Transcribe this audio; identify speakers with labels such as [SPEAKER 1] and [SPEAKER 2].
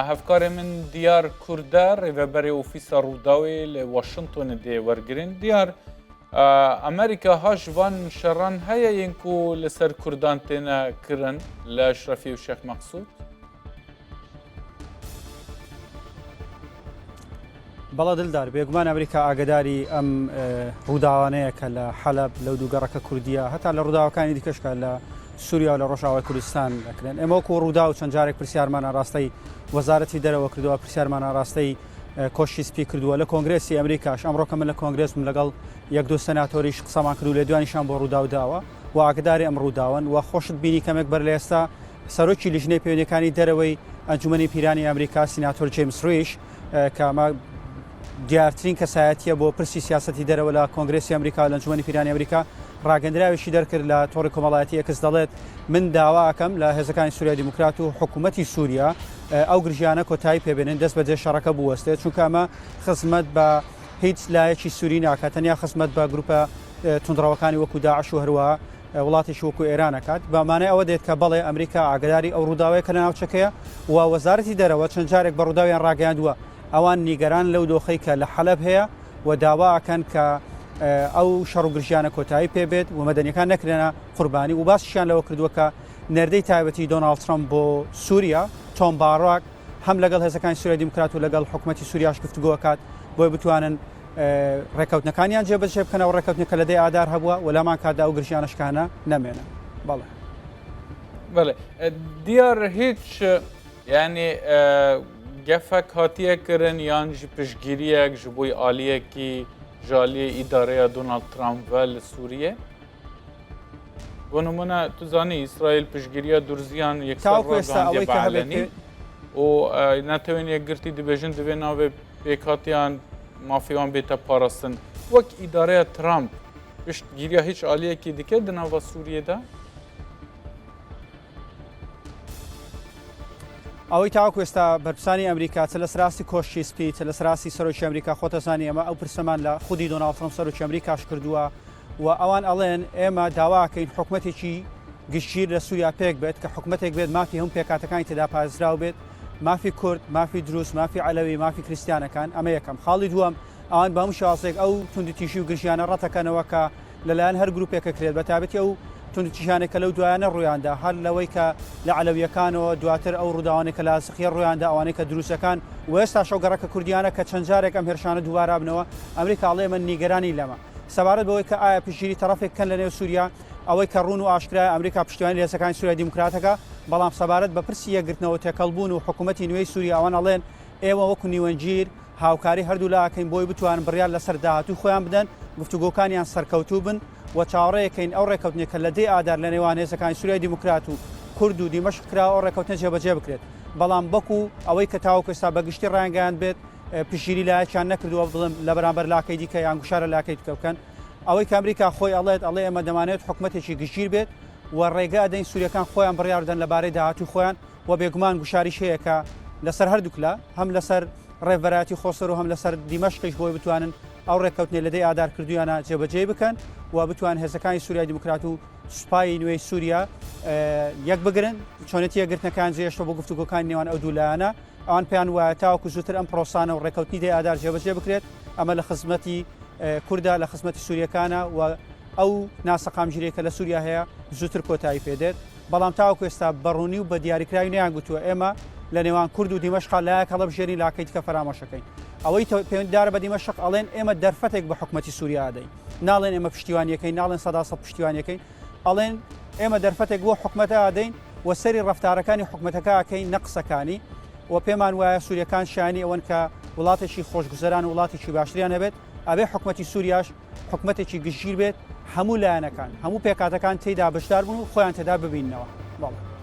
[SPEAKER 1] Hevkarê min Diyar Kurde rêveberê ofîsa Rûdawê li Washingtonê dê wergirin. Diyar Amerîka ha ji van şeran heye yên ku li ser Kurdan têne kirin li Eşrefiyê û Şêx Meqsûd?
[SPEAKER 2] بەڵێ دلدار، بێگومان ئەمریکا ئاگداری ئەم ڕووداوانەیە کە لە حەلەب لەو دوو گەڕەکە کوردیە هەتا لە ڕووداوەکانی دیکەش کە لە سووریا و لە ڕۆژاوای کوردستان دەکرێن. ئێمە وەکو ڕووداو چەند جارێک پرسیارمان ئاراستەی وەزارەتی دەرەوە کردووە، پرسیارمان ئاراستەی کۆشکی سپی کردووە لە کۆنگرێسی ئەمریکاش ئەمڕۆ کە من لە کۆنگرێس بووم لەگەڵ یەک دوو سەناتۆریش قسەمان کرد و لێدوانیشان بۆ ڕووداو داوە و ئاگداری ئەم ڕووداوەن و خۆشت بینی کەمێک بەر لە ئێستا سەرۆکی لیژنەی پەیوەندیەکانی دەرەوەی ئەنجومەنی پیرانی ئەمریکا سیناتۆر جەیمس ڕیش کە ئەمە دیارترین کەسایەتیە بۆ پرسی سیاسەتی دەرەوە لە کۆنگرێسی ئەمریکا لە ئەنجومەنی پیرانی ئەمریکا ڕاگەندراوێکی دەرکرد لە تۆڕی کۆمەڵایەتی ئێکس دەڵێت من داواکەم لە هێزەکانی سووریای دیموکرات و حکوومەتی سووریا ئەو گرژیانە کۆتایی پێبێنن دەست بەجێ شەڕەکە بوەستێت چونکە ئەمە خزمەت بە هیچ لایەکی سووری ناکات تەنیا خزمەت بە گروپە توندڕەوەکانی وەکو داعش و هەروەها وڵاتێکی وەکو ئێران ئەکات بە مانای ئەوە دێت کە بەڵێ ئەمریکا ئاگداری ئەو ڕووداوەیە کە لە ناوچەکەیە و وەزارەتی دەرەوە چەند جارێک بە ڕووداویان ڕاگەیاندووە ئەوان نیگەران لەو دۆخەی کە لە حەلەب هەیە و داوا ئەکەن کە ئەو شەڕ و گرژیانە کۆتایی پێبێت و مەدەنیەکان نەکرێنە قوربانی و باسیشیان لەوە کردووە کە نێردەی تایبەتی دۆناڵد ترەمپ بۆ سووریا تۆم باراک هەم لەگەڵ هێزەکانی سووریای دیموکرات و لەگەڵ حکوومەتی سووریاش گفتوگۆ ئەکات بۆی بتوانن ڕێکەوتنەکانیان جێبەجێ بکەن ئەو ڕێکەوتنە کە لە دەی ئادار هەبووە و لەمان کاتدا ئەو گرژیانە شکانە نەمێنن بەڵێ.
[SPEAKER 1] بەڵێ دیار هیچ یعنی گەفەک هاتیە کردن یان ji پشتگیریەک ji بۆی ئالیەکی ژالیە ئیدارەیە دۆناڵد ترامپ لە سووریە بۆ نمونە تو زانی ئیسرائیل پشتگیریە دورزیان یەکسەر
[SPEAKER 2] تاوەکو ئێستا
[SPEAKER 1] ڕاگەیاندیە
[SPEAKER 2] ئەوەی
[SPEAKER 1] بە
[SPEAKER 2] کە هەبێت
[SPEAKER 1] عەلەنی و نەتەوێن یەکگرتی دەبێژن دەبێ ناوێ پێکهاتیان مافی وان بێتە پاراستن وەک ئیدارەیە ترامپ پشتگیریا هیچ ئالیەکی دیکە دناوە سووریەدا؟
[SPEAKER 2] ئەوەی تاوەکو ئێستا بەرپرسانی ئەمریکا چ لە سەر ئاستی کۆشکی سپی چ لە سەر ئاستی سەرۆکی ئەمریکا خۆتەزانی ئێمە ئەو پرسەمان لە خودی دۆناڵد ترەمپ سەرۆکی ئەمریکاش کردووە و ئەوان ئەڵێن ئێمە داواکەین حکومەتێکی گشتگیر لە سووریا پێک بێت کە حکومەتێک بێت مافی هەموو پێکهاتەکانی تێدا پارێزراو بێت مافی کورد، مافی دروز، مافی عەلەوی، مافی کریستیانەکان، ئەمە یەکەم. خاڵی دووەم، ئەوان بە هەموو شێوازێک ئەو توندوتیژی و گرژیانە ڕەتەکەنەوە کە لەلایەن هەر گروپێکە کرێت، بە تایبەتی ئەو توندوتیژیانەی کە لەو دوایانە ڕوویاندا، هەر لەوەی کە لە عەلەوییەکانەوە دواتر ئەو ڕووداوانەی کە لازقیە ڕوویاندا، ئەوانەی کە دروزەکان و ئێستاش ئەو گەڕەکە کوردییانە کە چەند جارێک ئەم هێرشانە دووبارە بنەوە، ئەمریکا ئەڵێ ئێمە نیگەرانین لەمە. سەبارەت بەوەی کە ئایا پشتگیری تەڕەفێک بکەن لەنێو سووریا، ئەوەی کە ڕوون و ئاشکرایە ئەمریکا پشتیوانی لە هێزەکانی سوریای دیموکراتەکە، بەڵام سەبارەت بە پرسی یەکگرتنەوە و تێکەڵبوون و حکوومەتی نوێی سوریا ئەوان ئەڵێن ئێمە وەکو نیوەنگیر هاوکاری هەردوولا ئەکەین بۆی بتوانن بڕیار لەسەر داهاتووی خۆیان بدەن، گفتوگۆکانیان سەرکەوتوو بن و چاوەڕێیەکەین ئەو ڕێکەوتنەی کە لە دەی ئادار لە نێوان هێزەکانی سوریای دیموکرات و کورد و دیمەشق کراوە ئەو ڕێکەوتنە جێبەجێ بکرێت بەڵام وەکو ئەوەی کە تاوەکو ئێستا بە گشتی ڕایانگەیاندبێت پشتگیری لایەکیان نەکردووە بڵێن لە بەرامبەر لاکەی دیکە یان گوشارە لاکەی دیکە بکەن. ئەوەی کە ئەمریکا خۆی ئەڵێت، ئەڵێ ئێمە دەمانەوێت حکومەتێکی گشتگیر بێت و ڕێگە ئەدەین سوریەکان خۆیان بڕیار بدەن لەبارەی داهاتووی خۆیان و بێگومان گوشاریش هەیە کە لەسەر هەردووکلا هەم لەسەر ڕێبەرایەتی خۆسەر و هەم لەسەر دیمەشقیش بۆی بتوانن ئەو ڕێککەوتنەی لە دەی ئادار کردوویانە جێبەجێی بکەن و بتوان هێزەکانی سوریای دیموکرات و سوپای نوێی سوریا یەک بگرن چۆنێتی یەکگرتنەکان جێهێشتووە بۆ گفتوگۆکانی نێوان ئەو دوو لایەنە ئەوان پێیان وایە تاوەکو زووتر ئەم پرۆسانە و ڕێککەوتنی دەی ئادار جێبەجێ بکرێت ئەمە لە خزمەتی کوردە لە خزمەتی سووریەکانە و ئەو ناسەقامگیریەی کە لە سووریا هەیە زووتر کۆتایی پێدێت بەڵام تاوەکو ئێستا بەڕوونی و بە دیاریکراوی نەیان گوتووە ئێمە لە نێوان کورد و دیمەشقا لایەک هەڵەبژێرین لاکەی دیکە فەرامۆشەکەین ئەوەی پەیوەندیدارە بە دیمەشق ئەڵێن ئێمە دەرفەتێک بە حکومەتی سووریا ئەدەین ناڵێن ئێمە پشتیوانیەکەین ناڵێن سەدا سەد پشتیوانیەکەین ئەڵێن ئێمە دەرفەتێک بۆ حکومەتە ئەدەین و سەری ڕەفتارەکانی حکومەتەکە ئەکەین نە قسەکانی و پێمان وایە سووریەکان شایانی ئەوەن کە وڵاتێکی خۆشگوزەران و وڵاتێکی باشتریان هەبێت ئەبێ حکومەتی سووریاش حکومەتێکی گشتگیر بێت هەموو لایەنەکان هەموو پێکهاتەکان تێیدا بەشدار بن و خۆیان تێدا ببیننەوە. بەڵێ.